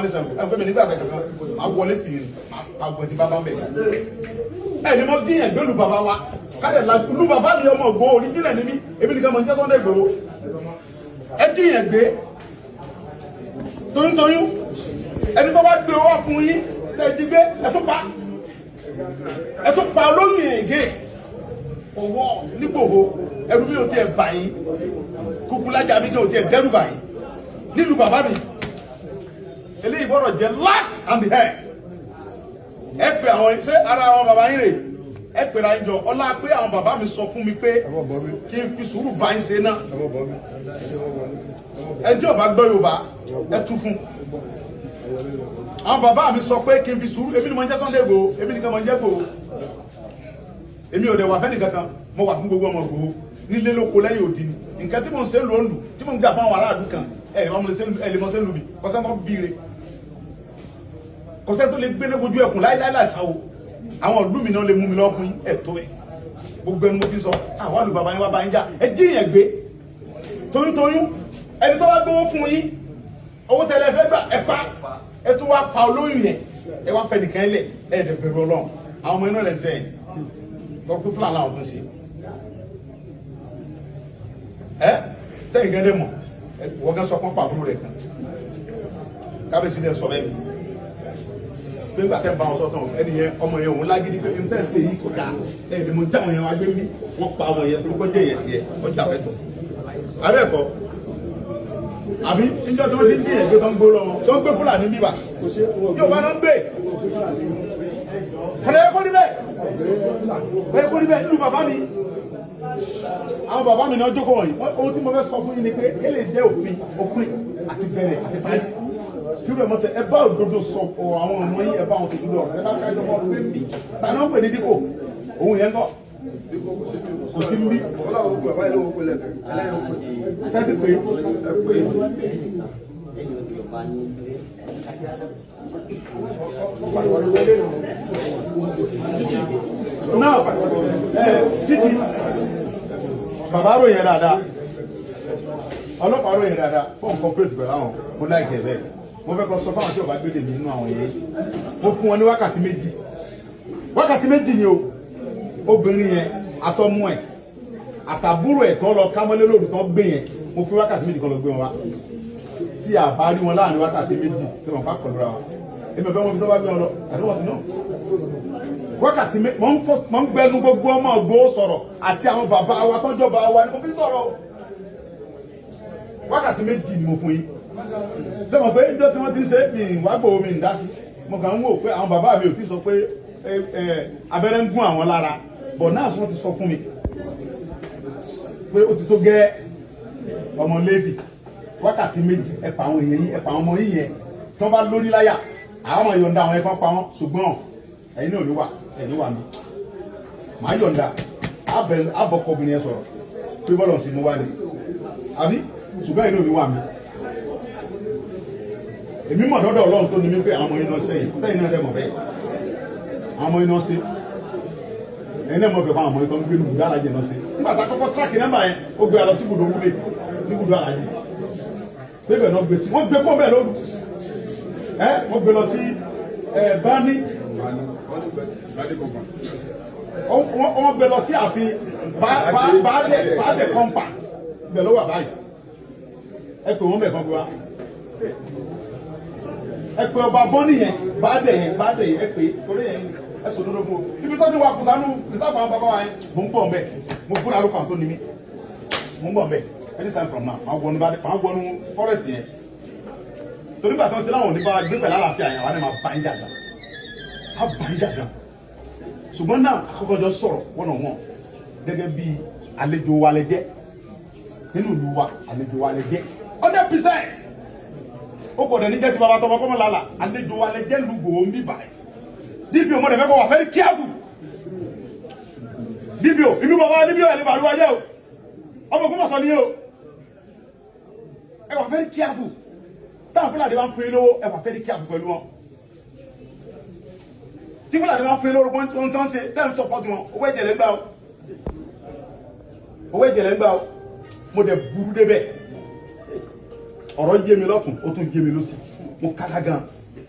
ní Ṣàngó. Ẹ pé mi nígbà kankan máa wọlé tì yín, máa pa gbọ́n tí bàbá ń bẹ̀. Ẹ ní mo dín ẹgbẹ́ lu bàbá wa kálẹ̀ la lu bàbá mi. Ọmọ Ìgbòho original ní mi, èmi nìkan mọ̀ ní jẹ́ Sunday Ìgbòho. Ẹ dín ẹgbẹ́ toyúntoyún, ẹni tó bá gbé wá fún yín tẹ́ jí gbé, ẹ tún pa, ẹ tún pa olóyún ègé ọwọ́ nígbòho. Ẹrú mi ò tiẹ̀ bà yín, kúkú lájà mi ò tiẹ̀ dẹ́rù bà yín nílùú bàbá mi. Eléyìí gbọ́dọ̀ jẹ́ last and the end. Ẹ pè àwọn, ṣé ara àwọn bàbá yín rè? Ẹ pèrè àyín jọ. Ọlá pé àwọn bàbá mi sọ fún mi pé kí n fi sùúrù bá yín ṣe náà. Ẹ tí ò bá gbọ́ Yorùbá, ẹ tú fún. Àwọn bàbá mi sọ pé kí n fi sùúrù. Èmi ni mo ń jẹ́ Sunday Igboho, èmi nìkan mo ń jẹ́ Igboho. Èmi ò dẹ̀ wà fẹ́ni kankan, mo wà fún gbogbo ọmọ Igboho nílé, lóko, lẹ́yìn òdi. Ni nǹkan tí mo ń ṣe lò ń lù tí mo ń gbà fún àwọn aráàlú kan. Ẹ ẹ lè mọ ṣe lù mí kọ́sẹ́ tó bí re, kọ́sẹ́ tó lè gbé ní ojú ẹkùn láíláí láìsáwó. Àwọn ìlú mi náà lè mú mi lọ fún ẹ̀tọ́ ẹ. Gbogbo ẹnu mo fi sọ àwọn àlù bàbá yín wá bá yín jà. Ẹ jí yẹn gbé toyúntoyún, ẹni tó bá gbówó fún yín, owó tẹ́lẹ̀ fẹ́ gbà, ẹ pa, ẹ tún wá pa olóyún yẹn, ẹ wá fẹ́ nìkan lẹ̀. Ẹ ẹ̀ bẹ̀rù Ọlọ́run. Àwọn ọmọ inú rẹ̀ sẹ́yìn tọ́kú fúlàní àwọn tó ń ṣe ẹ tẹ́yìn gẹ́gẹ́ mọ̀. Wọ́n gẹ́ sọ pọ́n pàbúrò rẹ̀ kan. Kábíyèsí dẹ̀ sọ bẹ́ẹ̀ pé nígbà tẹ́ ń bá wọn sọ tán, ẹni yẹn, ọmọ yẹn, òun lágídí pé n tẹ́ ń ṣe yìí kò dáa. Ẹ ní mo já àwọn yẹn wá gbé mi, wọ́n pa àwọn yẹn torí kó jẹ́ yẹn tiẹ̀, wọ́n jà fẹ́ tọ̀ abẹ́ ẹ̀kọ́ àbí níjọ́ tí wọ́n ti ń dín ẹ̀gbẹ́ tó ń gbó lọ́wọ́ tí wọ́n gbé Fúlàní bíbà yóò bá náà ń gbé kọ̀dọ̀ ẹ̀kọ́ níbẹ̀, ẹ̀kọ́ níbẹ̀ nílùú bàbá mi. Àwọn bàbá mi náà jókòó wọ̀nyí. Ohun tí mo fẹ́ sọ fún yín ni pé kí lè jẹ́ òfin, òpin àti bẹ̀rẹ̀ àti parí kí ló mọ̀ sẹ́. Ẹ bá òdodo sọ ọ àwọn ọmọ yín, ẹ bá wọn tòdodo ọ̀rọ̀. Ẹ bá kájọ fọ́ pé mi ta náà ń pè ní dípò òun yẹn kọ́ kò sí ń bí. Ọlọ́run pè báyìí ló ń pè lẹ́kẹ̀ ẹlẹ́yìn ń pè. Sẹ́tì pé ẹ pé. Náà ẹ títí bàbá ròyìn dáadáa, ọlọ́pàá ròyìn dáadáa fún corporate pẹ̀lú àwọn. Mo láìkẹ́ bẹ́ẹ̀. Mo fẹ́ kọ́ sọ fáwọn tí ò bá gbé lèmi nínú àwọn yẹn. Mo fún wọn ní wákàtí 2, wákàtí 2 ni o. Obìnrin yẹn àtọmọ ẹ̀ àtàbúrò ẹ̀ tán lọ kámọ́lé lóru tán gbé yẹn, mo fi wákàtí 2 kan lọ gbé wọn wá. Tí a bá rí wọn láàrin wákàtí 2 tí wọn bá kọlu ra wa, èmi ò fẹ́ wọn fi tó bá gbé wọn lọ. I don't want to know. Wákàtí mé mọ̀ ń fọ, mọ̀ ń gbẹnu gbogbo ọmọ Ìgbòho sọ̀rọ̀ àti àwọn bàbá wa tọ́jọba wa ni mo fi sọ̀rọ̀. Wákàtí 2 ni mo fún yín. Ṣé mo pé ìjọ tí wọ́n ti ń ṣe mi wá gbòó mi ń dá sí, mo kàn ń wò pé àwọn bàbá mi ò tí sọ pé abẹ́rẹ́ ń gún àwọn lára bọ̀ náà. Wọ́n ti sọ fún mi pé ó ti tó gẹ́. Ọmọ Léfì, wákàtí 2, ẹ pa àwọn èèyàn yín, ẹ pa àwọn ọmọ yín yẹn. Tí wọ́n bá lórí láyà, àwọn máa yọ̀ǹda àwọn ẹ̀kan pa wọ́n, ṣùgbọ́n ẹ̀yin náà ò ní wà, ẹ̀ ní wà mí. Màá yọ̀ǹda abọ́kọ obìnrin yẹn sọ̀rọ̀ pé bọ́lọ̀ sí mú wá ni àbí, ṣùgbọ́n ẹ̀yin náà ò ní wà mí. Èmi mọ̀ dọ́dọ̀ Ọlọ́run tó ní mí pé àwọn ọmọ yín náà sẹ́yìn sẹ́yìn náà dẹ̀ mọ̀ bẹ́ẹ̀. Àwọn ọmọ yín náà ṣe, ẹ̀yin náà mọ̀ bẹ́ẹ̀ fún àwọn ọmọ yín tó ń gbé ní ibùdó alájẹ náà ṣe. Nígbà tá a kọ́kọ́ track nọ́mbà yẹn, ó gbé alọ sí ibùdó wúlé ní ibùdó alájẹ bẹ́ẹ̀ náà gbé sí. Wọ́n gbé kó bẹ́ẹ̀ lóru ẹ, wọ́n gbé lọ sí ẹ bani, wọ́n gbé lọ sí ààfin baálẹ̀ kọ́ńpà. Ibẹ̀ ló wà báyìí. Ẹ pè wọ́n bẹ̀ kán gbé wa. Ẹ pè ọba bọ́nì yẹn, baálẹ̀ yẹn, baálẹ̀ yẹn, ẹ pè torí yẹn. Ẹ sọ dodo fún o. Ibi tó ti wà kùsànù ìsáfà àwọn bàbá wa yẹn, mò ń bọ̀ mbẹ́. Mo búra ló kàn tó ní mi, mò ń bọ̀ mbẹ́ anytime from now. Máa wọnú baálẹ̀, máa wọnú forest yẹn torí gbàtọ́ tí láwọn ò ní bá gbé pẹ̀lú àlàáfíà yẹn, àwọn ẹ̀ máa bá ń jà gan, á bá ń jà gan. Ṣùgbọ́n náà, àkọ́kọ́ jọ sọ̀rọ̀ one on one gẹ́gẹ́ bí àlejò wa lẹ jẹ́ nínú ìlú wa. Àlejò wa lẹ jẹ́ 100%. Ó kò dẹ̀ ní jẹ́ ti bàbá tọmọ kọ́mọ lálà. Àlejò wa lẹ jẹ́ lùgbò ń bí báyìí. DPO, mo dẹ̀ fẹ́ kọ́ wà very careful. DPO, ìlú bàbá DPO ẹ̀ lè bàlúwa jẹ́ o. Ọmọ Ògbómọ̀ṣọ́ ni o. Ẹ wà very careful. Táwọn Fúlàní bá ń fún yín lówó, ẹ wà very careful pẹ̀lú wọn. Tí Fúlàní bá ń fún yín lówó, wọn tó ń ṣe tẹ́ ń support wọn, owó ẹ̀jẹ̀ lẹ́ ń gbà o, owó ẹ̀jẹ̀ lẹ́ ń gbà o. Mo dẹ̀ burú débẹ̀. Ọ̀rọ̀ yé mi lọ́tún, ó tún yé mi lọ́sì. Mo kára gan,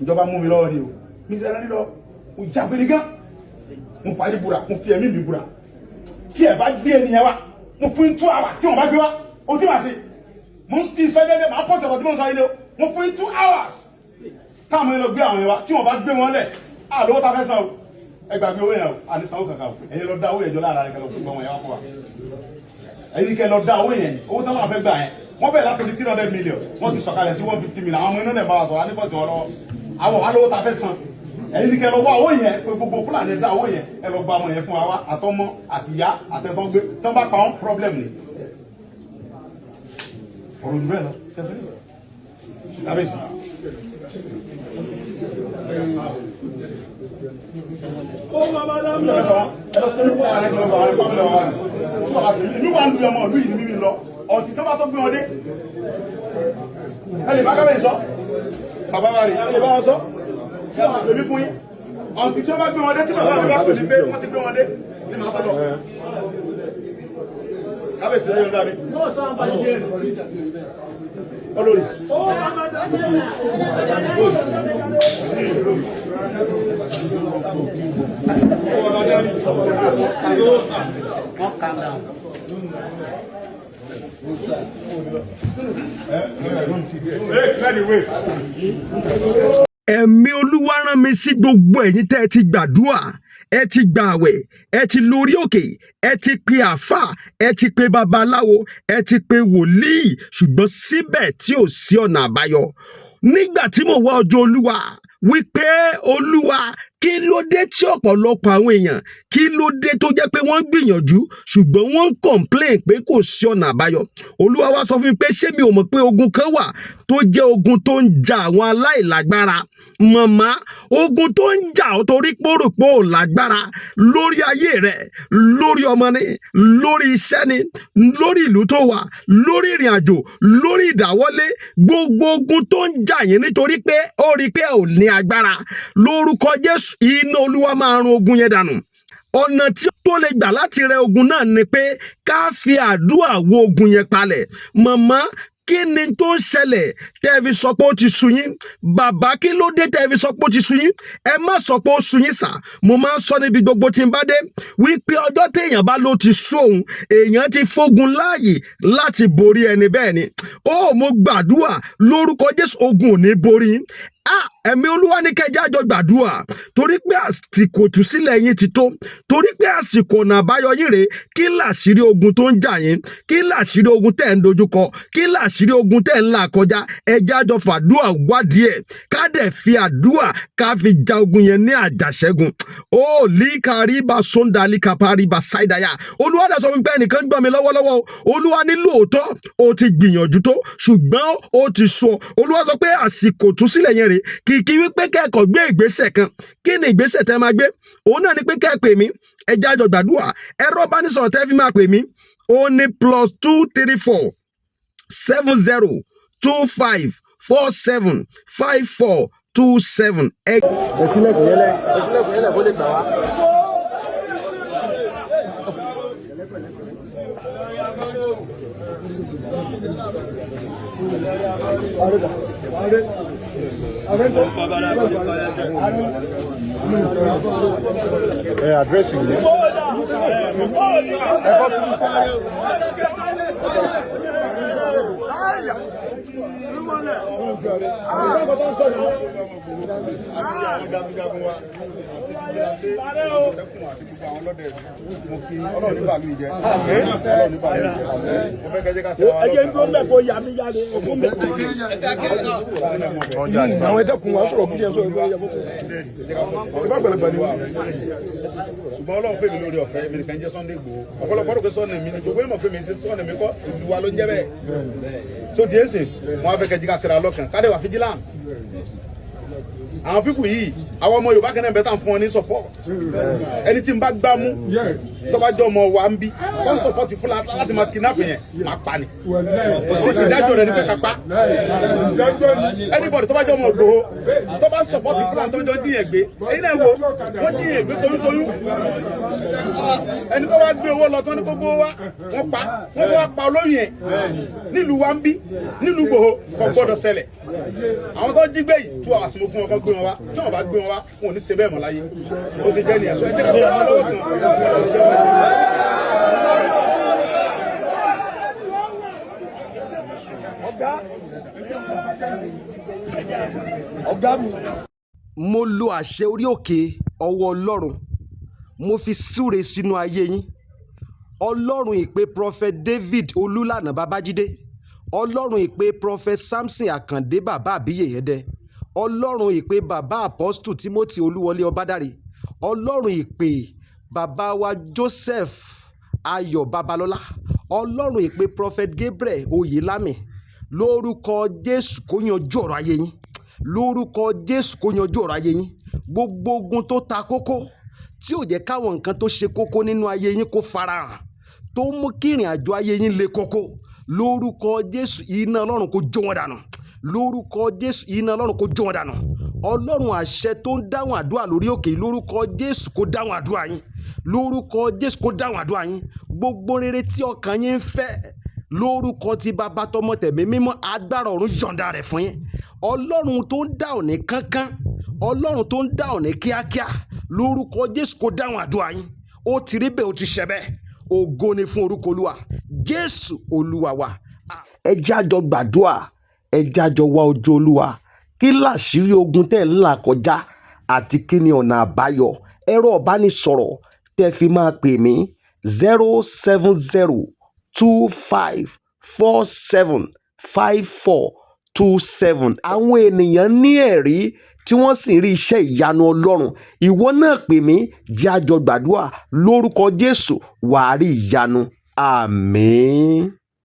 ìjọba mú mi lọ́wọ́ ni o. Mi sẹ́ra nílọ, mo jágbére gan, mo fàáyé búra, mo fi ẹ̀mí mi búra. Tí ẹ bá gbé ẹnìyẹn wá, mo fún yín 2 hours. Tí wọn bá gbé wá, o tí màá ṣe, mo ń fi sọ́jẹ́jẹ́, màá pọ̀ sọ̀rọ̀ tí mo ń sọ yìí ni o. Mo fún yín 2 hours káwọn yẹn lọ gbé àwọn yẹn wá. Tí wọn bá gbé wọn lẹ̀, á lówó ta fẹ́ san o. Ẹ gbàgbé owó yẹn o, àní sanwó kankan o. Ẹ̀yin lọ dá owó yẹn jọ lára rẹ, kẹ lọ fún wọn yẹn wá fún wa. Ẹ̀yin kẹ lọ dá owó yẹn, owó táwọn afẹ́ gbà yẹn. Wọ́n bẹ̀rẹ̀ látòrí 300 million, wọ́n ti sọ̀kalẹ̀ sí 150 million. Àwọn ọmọ inú náà bá wa sọ̀rọ̀ ànífọ̀tì wọn lọ́wọ́. Àwọn wà lówó ta fẹ́ san. Ẹ̀yin ní kẹ lọ wá owó yẹn pé gbogbo Fúlàní dá owó yẹn, ẹ lọ gba ọmọ yẹn fún wa wá, àtọmọ àtìyá àtẹtọ́ gbé tí wọ́n bá pa wọn, problem ni. Ọ̀rọ̀ jù bẹ́ẹ̀ lọ sẹ́fẹ́ kábíyèsí. Ẹ lọ sẹ́ni fún àwọn ẹgbẹ́ àwọn family wa tí wọ́n bá tẹ̀lé ìlú wa ń lu ọmọ ìlú yìí ní mímí lọ ọtí tó bá tó gbé wọn dé. Ẹ lè bá kábíyèsí sọ, bàbá wa rè, ẹ lè bá wọn sọ tí wọ́n bá tẹ̀lé fún yín ọtí tí wọ́n bá gbé wọn dé, tí bàbá mi bá pè mí pé wọ́n ti gbé wọn dé ní màá tó lọ. Kábíyèsí lẹ́yìn ọ̀dọ́ mi olórí. Ẹ̀mí Olúwa rán mi sí gbogbo ẹ̀yin tẹ́ ẹ ti gbàdúrà, ẹ ti gbààwẹ̀, ẹ ti lórí òkè, ẹ ti pe àáfà, ẹ ti pe babaláwo, ẹ ti pe wòlíì, ṣùgbọ́n síbẹ̀ tí ò sí ọ̀nà àbáyọ. Nígbà tí mo wá ọjọ́ Olúwa wípé, Olúwa, kí ló dé tí ọ̀pọ̀lọpọ̀ àwọn èèyàn, kí ló dé tó jẹ́ pé wọ́n ń gbìyànjú ṣùgbọ́n wọ́n ń complain pé kò sí ọ̀nà àbáyọ? Olúwa wá sọ fún mi pé ṣé mi ò mọ̀ pé ogun kan wà tó jẹ́ ogun tó ń ja àwọn aláìlágbára? Màmá, ogun tó ń jà ọ́ torí pòròpó ò lágbára lórí ayé rẹ, lórí ọmọ ni, lórí iṣẹ́ ni, lórí ìlú tó wà, lórí ìrìn àjò, lórí ìdáwọ́lé, gbogbo ogun tó ń jà yín nítorí pé ó rí i pé ò ní agbára, lórúkọ Jésù, iná Olúwa máa run ogun yẹn dànù. Ọ̀nà tí tó lè gbà láti rẹ ogun náà ni pé ká fi àdúrà wo ogun yẹn palẹ̀. Màmá, kí ni tó ń ṣẹlẹ̀ tẹ́ ẹ fi sọ pé ó ti sú yín? Bàbá, kí ló dé tẹ́ ẹ fi sọ pé ó ti sú yín? Ẹ má sọ pé ó sú yín sà. Mo máa ń sọ níbi gbogbo tí n bá dé wípé ọjọ́ téèyàn bá ló ti sú òun, èèyàn ti fógun láàyè láti borí ẹni bẹ́ẹ̀ ni. Ó mo gbàdúrà lórúkọ Jésù, ogun ò ní borí yín. Ah, ẹ̀mí Olúwa ní kẹjá àjọ gbàdúrà torí pé àsìkò ìtúsílẹ̀ yín ti tó, torí pé àsìkò ọ̀nà àbáyọ yín rèé. Kí làṣírí ogun tó ń jà yín? Kí làṣírí ogun tẹ̀ ń dojúkọ? Kí làṣírí ogun tẹ̀ ń là kọjá? Ẹjẹ́ àjọ fàdúà wádìí ẹ̀, ká dẹ̀ fi àdúà ká fi ja ogun yẹn ní àjàṣẹ́gun. Ó líkàríbà sóńdà líkàpáríbà ṣáìdáyà. Olúwa dẹ̀ sọ fún mi pé ẹnìkan gbọ́ mi lọ́wọ́lọ́wọ́. Olúwa ní lóòótọ́ o ti gbìyànjú tó, ṣùgbọ́n ó ti sọ. Olúwa sọ pé àsìkò ìtúsílẹ̀ yẹn rèé. Kìkì wípé kẹ́kọ̀ọ́ gbé ìgbésẹ̀ kan. Kí ni ìgbésẹ̀ tẹ́ máa gbé? Òun náà ni pé kẹ́ ẹ pè mí, ẹ jẹ́ àjọ gbàdúrà. Ẹ̀rọ ìbánisọ̀rọ̀ tẹ́ fi máa pè mí, òun ni +234 70 25 47 54 27. Ẹ sílẹ̀kùn yẹlẹ, ẹ sílẹ̀kùn yẹlẹ kó lè gbà wá. Ẹ àdírẹ́sì yìí. Ẹ bọ́ sí. Ẹjẹ ń dúró mbẹ kó yà mí yára ogún mbẹ. Àwọn ẹ̀dẹ́kun wa sọ̀rọ̀ kí ṣe sọ ìgbà yàgò tó. Ìbá gbẹ̀lẹ̀gbẹ̀ ni. Ṣùgbọ́n Ọlọ́run fèmí lórí ọ̀fẹ́ mi nìkan jẹ́ Sunday Igboho. Ọ̀pọ̀lọpọ̀ rò pé Sunday mi ni gbogbo ìmọ̀ fèmí sí. Sunday mi kọ́, ìlú wa ló ń jẹ́ bẹ́ẹ̀. Tó ti yé sìn, wọn á fẹ́ kẹjí ká sera lọ́kàn, ká dẹ̀ wà vigilant. Àwọn pípù yìí, àwọn ọmọ Yorùbá kẹ́nẹ́ bẹ́ẹ̀ tà ń fún wọn ní support. Ẹni tí ń bá gbá mú tó bá jọ ọmọ wa ń bí tó ń support Fúlàní láti máa kidnap yẹn, máa pa ni. Kò sí ìdájọ́ rẹ̀ ní pé ká pa anybody tó bá jọ ọmọ Ìgbòho tó bá ń support Fúlàní tó ń jọ jíyàn gbé. Èyí náà wo wọ́n jíyàn gbé tó ń soyún, ẹni tó wá gbé owó lọ tó ní kó gbówó wá, wọ́n pa, wọ́n tó wá pa olóyún ẹ̀ nílùú wa ń bí, nílùú Ìgbòho kò gbọ́dọ̀. Gbọ́dọ̀ ṣẹlẹ̀. Àwọn tó jí gbé yìí, 2 hours mo fún wọn kán gbé wọn wá. Tí wọn bá gbé wọn wá, wọn ò ní ṣe bẹ́ẹ̀ mọ́ láyé. Ó ti jẹ́ nìyẹn. So ẹ jẹ́ ká fún wọn lọ́wọ́ fún wọn. Ọ̀gá mi. Mo lo àṣẹ orí òkè ọwọ́ Ọlọ́run, mo fi súre sínú ayé yín. Ọlọ́run ìpè Prophet David Olúlànà Babájídé, Ọlọ́run ìpè Prophet Samson Àkàndé, bàbá àbíyè ẹ̀dẹ, Ọlọ́run ìpè bàbá Apostle Timothy Olúwọlé Ọbádáre, Ọlọ́run ìpè bàbá wa Joseph Ayọ̀ Babalọ́lá, Ọlọ́run ìpè Prophet Gabriel Oyèlámì, lórúkọ Jésù, kó yanjú ọ̀rọ̀ ayé yín. Lórúkọ Jésù, kó yanjú ọ̀rọ̀ ayé yín. Gbogbo ogun tó ta kókó, tí ò jẹ́ káwọn nǹkan tó ṣe kókó nínú ayé yín kó farahàn, tó mú kí ìrìn àjò ayé yín le kókó, lórúkọ Jésù, iná Ọlọ́run kó jó wọn dànù. Lórúkọ Jésù, iná Ọlọ́run kó jó wọn dànù. Ọlọ́run àṣẹ tó ń dáhùn àdúrà lórí òkè, lórúkọ Jésù, kó dáhùn àdúrà yín. Lórúkọ Jésù, kó dáhùn àdúrà yín. Gbogbo rere tí ọkàn yín ń fẹ́, lórúkọ tí Bàbá, Tọmọ, Tẹ̀mí Mímọ́, agbára ọ̀run yọ̀ǹda rẹ̀ fún yín. Ọlọ́run tó ń dáhùn ní kánkán, Ọlọ́run tó ń dáhùn ní kíákíá, lórúkọ Jésù, kó dáhùn àdúrà yín. Ó ti rí bẹ́ẹ̀, ó ti ṣẹ bẹ́ẹ̀. Ògo ni fún orúkọ Olúwa. Jésù Olúwa wa. Ẹ jẹ́ á jọ gbàdúrà, ẹ jẹ́ á jọ wá ojú Olúwa. Kí làṣírí ogun tẹ́ ń là kọjá àti kí ni ọ̀nà àbáyọ? Ẹ̀rọ ìbánisọ̀rọ̀ tẹ́ fi máa pè mí: 07025475427. Àwọn ènìyàn ní ẹ̀rí tí wọ́n sì rí iṣẹ́ ìyanu Ọlọ́run. Ìwọ náà pè mí, jẹ́ á jọ gbàdúrà. Lórúkọ Jésù, wàá rí ìyanu. Àmín.